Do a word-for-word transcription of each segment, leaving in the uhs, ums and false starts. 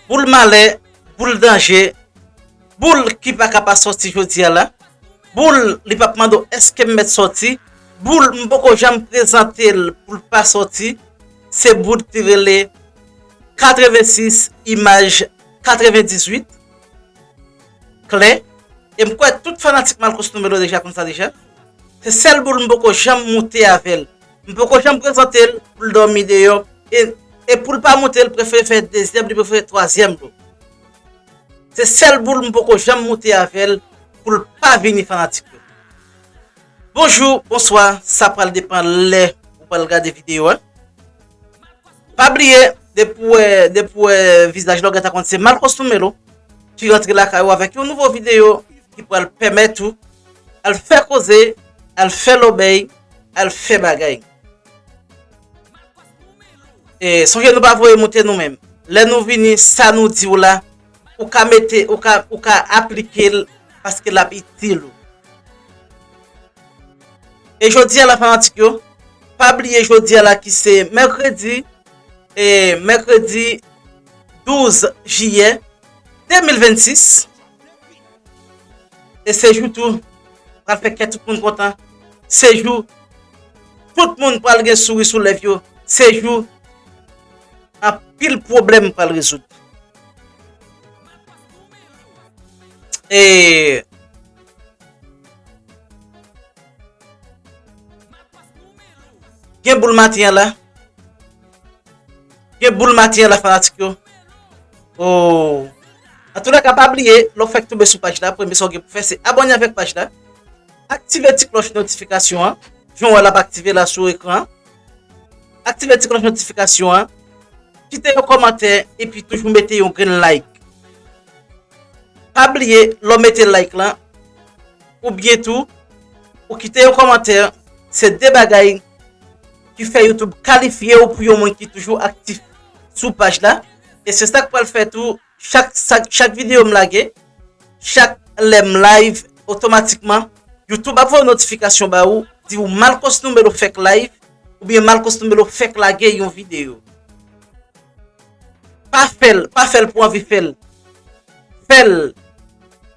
boul malè, boul danje, boul ki pa ka pa sòti jodi a la, boul li p ap mande w èske m mèt sòti, boul m poko janm prezante l pou l pa sòti, se boul ki rele katrevensis imaj katrevendizuit, klè, e m kwè tout fanatik Malcos Numelo deja konn sa deja. Se sèl boul m poko janm moute avè l. M poko janm prezante l pou l dòmi deyò. E, e pou l pa moute, l prefere fè dezyèm, li prefere fè twazyèm tou. Se sèl boul m poko janm moute avè l pou l pa vini fanatik yo. Bonjou, bonswa, sa pral depann lè ou pral gade videyo a. Pa bliye, depi w wè, depi w wè vizaj la, w gentan konn se Malcos Numelo ki rantre lakay ou avèk yon nouvo videyo ki pral pèmèt ou al fè koze, al fè lòbèy, al fè bagay. E, sonje nou pa voye moute nou menm. Lè nou vini, sa nou di w la, ou ka mete, ou ka, ou ka aplike l paske l ap itil ou. E jodi a la fanatik yo, pa bliye jodi a la ki se mèkredi, e mèkredi douz jiyè de mil vennsis. E se jou tou pral fè kè tout moun kontan. Se jou tout moun pral gen souri sou lèv yo. Se jou anpil pwoblèm pral rezoud. E gen boul maten an la. Gen boul maten an la fanatik yo. Oh. Antoulèka, pa bliye, lè w fèk tonbe sou paj la, premye sa w gen pou fè, se abòne avèk paj la. Aktive ti klòch notifikasyon an. Jan w wè l ap aktive la sou ekran an. Aktive ti klòch notifikasyon an. Kite yon kòmantè epi toujou mete yon grenn like. Pa bliye, lè w mete like lan, oubyen tou, ou kite yon kòmantè, se de bagay ki fè YouTube kalifye w pou yon moun ki toujou aktif sou paj la. E se sa k pral fè tou, chak, chak, chak videyo m lage, chak lè m live, otomatikman, YouTube ap voye notifikasyon ba ou, di ou Malcos Numelo fèk live, oubyen Malcos Numelo fèk lage yon videyo. Pa fè l, pa fè l pou anvi fè l. Fè l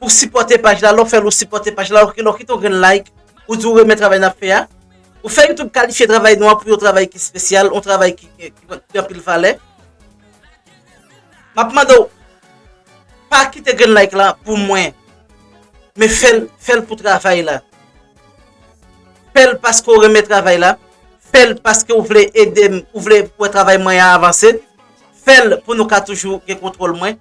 pou sipòte paj la, lè w fè l, ou sipòte paj la, lè w kite yon grenn like, ou di w renmen travay n ap fè a. Ou fè YouTube kalifye travay nou an pou yon travay ki espesyal, yon travay ki, ki, ki, ki anpil valè. M ap mande w, pa kite grenn like la pou mwen, men fè l, fè l pou travay la. Fè l paske w renmen travay la. Fè l paske w vle ede m, ou vle wè travay mwen an avanse. Fè l pou nou ka toujou gen kontwòl mwen.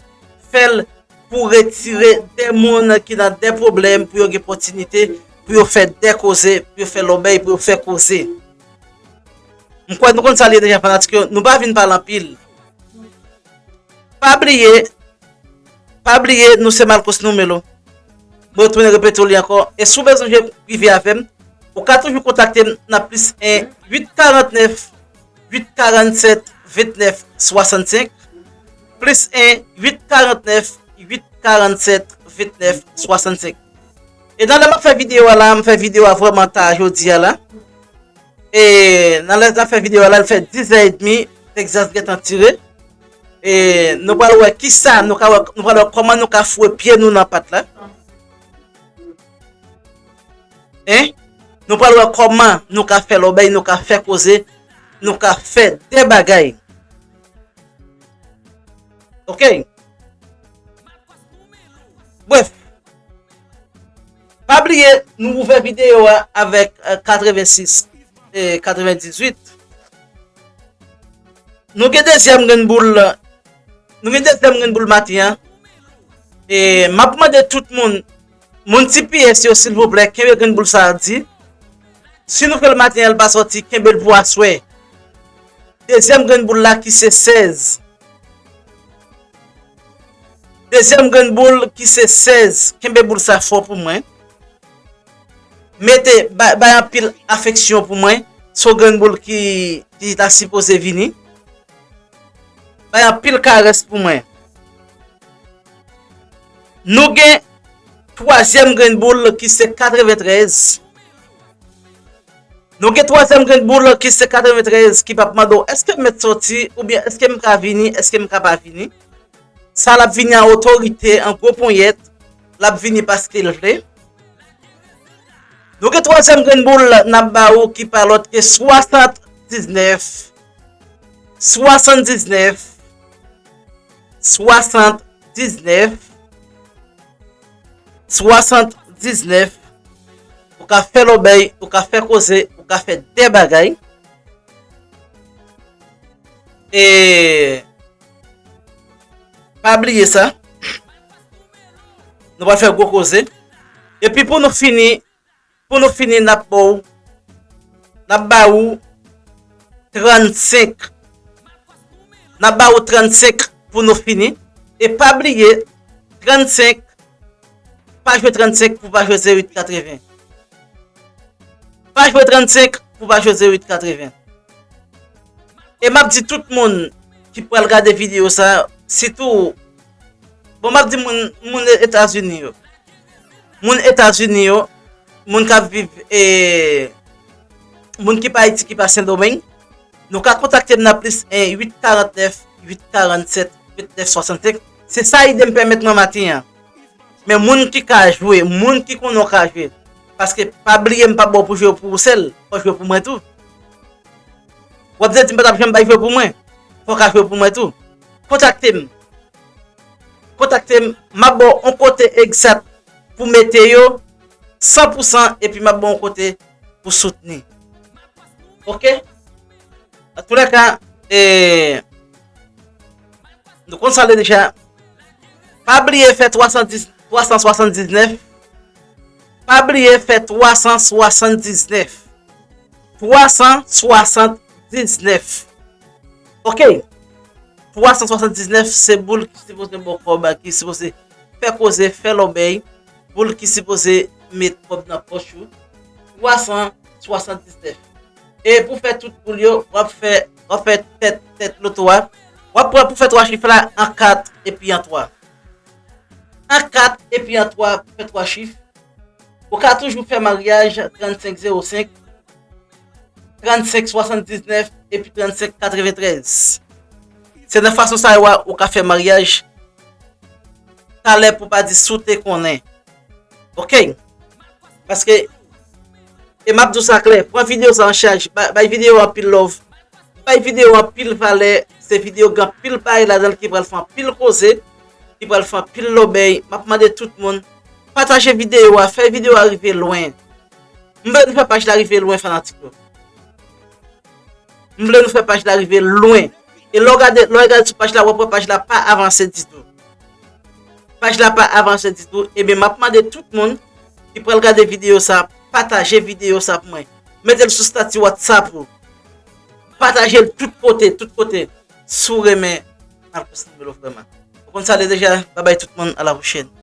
Fè l pou retire de moun ki nan de pwoblèm, pou yo gen opòtinite, pou yo fè de koze, pou yo fè lòbèy, pou yo fè koze. M kwè nou konn sa l ye deja, fanatik yo. Nou pa vin pale anpil. Pa bliye, pa bliye, nou se Malcos Numelo. Mwen retounen repete w li ankò. E si w bezwen jwenn prive avè m, ou ka toujou kontakte m nan plis en uit karant nèf uit karant sèt vennèf swasannsenk, plis en uit karant nèf uit karant sèt vennèf swasannsenk. E nan lè m ap fè videyo a la, m fè videyo a vrèman ta jodi a la. E nan lè n ap fè videyo a la, l fè diz è edmi, Texas gentan tire. E nou pral wè kisa, nou ka wè, nou pral wè kòman nou ka foure pye nou nan pat la. Hein? Nou pral wè kòman nou ka fè lòbèy, nou ka fè koze, nou ka fè de bagay. Ok? Bref, pa bliye, nou ouvè videyo a avèk, euh, katrevensis e katrevendizuit. Nou gen dezyèm grenn boul, nou gen dezyèm grenn boul maten an. E m ap mande tout moun, moun T P S yo, silvouplè, kenbe grenn boul sa a di. Si nou fè l maten an, l pa sòti, kenbe l pou aswè. Dezyèm grenn boul la ki se sèz. Dezyèm grenn boul ki se sèz. Kenbe boul sa fò pou mwen. Mete, bay, bay anpil afeksyon pou mwen. Se yon grenn boul ki, ki ta sipoze vini. Bay anpil karès pou mwen. Nou gen twazyèm grenn boul ki se katreventrèz. Nou gen twazyèm grenn boul ki se katreventrèz ki p ap mande w, èske m mèt sòti oubyen èske m ka vini, èske m ka pa vini? Sa l ap vini an otorite, an gwo ponyèt, l ap vini paske l vle. Nou gen twazyèm grenn boul n ap ba ou ki pa lòt ke swasanndiznèf, swasanndiznèf, swasanndiznèf, swasanndiznèf. Ou ka fè lòbèy, ou ka fè koze, ou ka fè de bagay. E pa bliye sa. Nou pral fè gwo koze. Epi pou nou fini, pou nou fini, n ap ba w, n ap ba ou trannsenk. N ap ba ou trannsenk pou nou fini. E pa bliye, trannsenk, pa jwe trannsenk pou pa jwe zewo uit katreven. Pa jwe trannsenk pou pa jwe zewo uit katreven. E m ap di tout moun ki pral gade videyo sa, sitou, bon, m ap di moun, moun Etazini yo. Moun Etazini yo, moun k ap viv, e, moun ki pa Ayiti, ki pa Sendomeng, nou ka kontakte m nan plis en uit karantnèf, uit karannsèt, vennèf swasannsenk. Se sa ide m pèmèt mwen maten an. Men moun ki ka jwe, moun ki konnen w ka jwe. Paske pa bliye m p ap ba w pou jwe pou ou sèl, fò w jwe pou mwen tou. W ap di m pa t ap janm bay jwe pou mwen. Fò w ka jwe pou mwen tou. Kontakte m. Kontakte m, m ap ba w yon kote egzat pou mete yo, san pou san, epi m ap ba w yon kote pou soutni. Oke? Antoulèka, e, nou konn sa l ye deja. Pa bliye fè twa san dis, twa san swasanndiznèf. Pa bliye fè twa san swasanndiznèf. Twa san swasanndiznèf. Oke. Twa san swasanndiznèf se boul ki sipoze ba w kòb, ki sipoze fè koze, fè lòbèy. Boul ki sipoze met kòb nan pòch ou. Twa san swasanndiznèf. E pou fè tout boul yo, w ap fè, w ap fè tèt, tèt loto a. W ap pran pou fè twa chif la, an kat epi an twa. An kat epi an twa pou fè twa chif. Ou ka toujou fè maryaj trannsenk zewo senk, trannsenk swasanndiznèf epi trannsenk katreventrèz. Se nan fason sa yo a ou ka fè maryaj talè pou pa di si w te konnen. Oke? Paske, e m ap di w sa klè, pran videyo sa an chaj, ba-, bay videyo anpil love, bay videyo anpil valè, se videyo gen anpil bagay ladan l ki pral fè anpil koze, ki pral fè anpil lòbèy. M ap mande tout moun, pataje videyo a, fè videyo a rive lwen. M vle nou fè paj la rive lwen, fanatik yo. M vle nou fè paj la rive lwen. E lè w gade, lè w gade sou paj la, w ap wè paj la pa avanse ditou. Paj la pa avanse ditou. Ebyen, m ap mande tout moun ki pral gade videyo sa, pataje videyo sa pou mwen. Mete l sou estati WhatsApp ou. Pataje l tout kote, tout kote. Si w renmen Marcos Limelo vrèman. Ou konn sa l ye deja. Babay tout moun, a la pwochèn.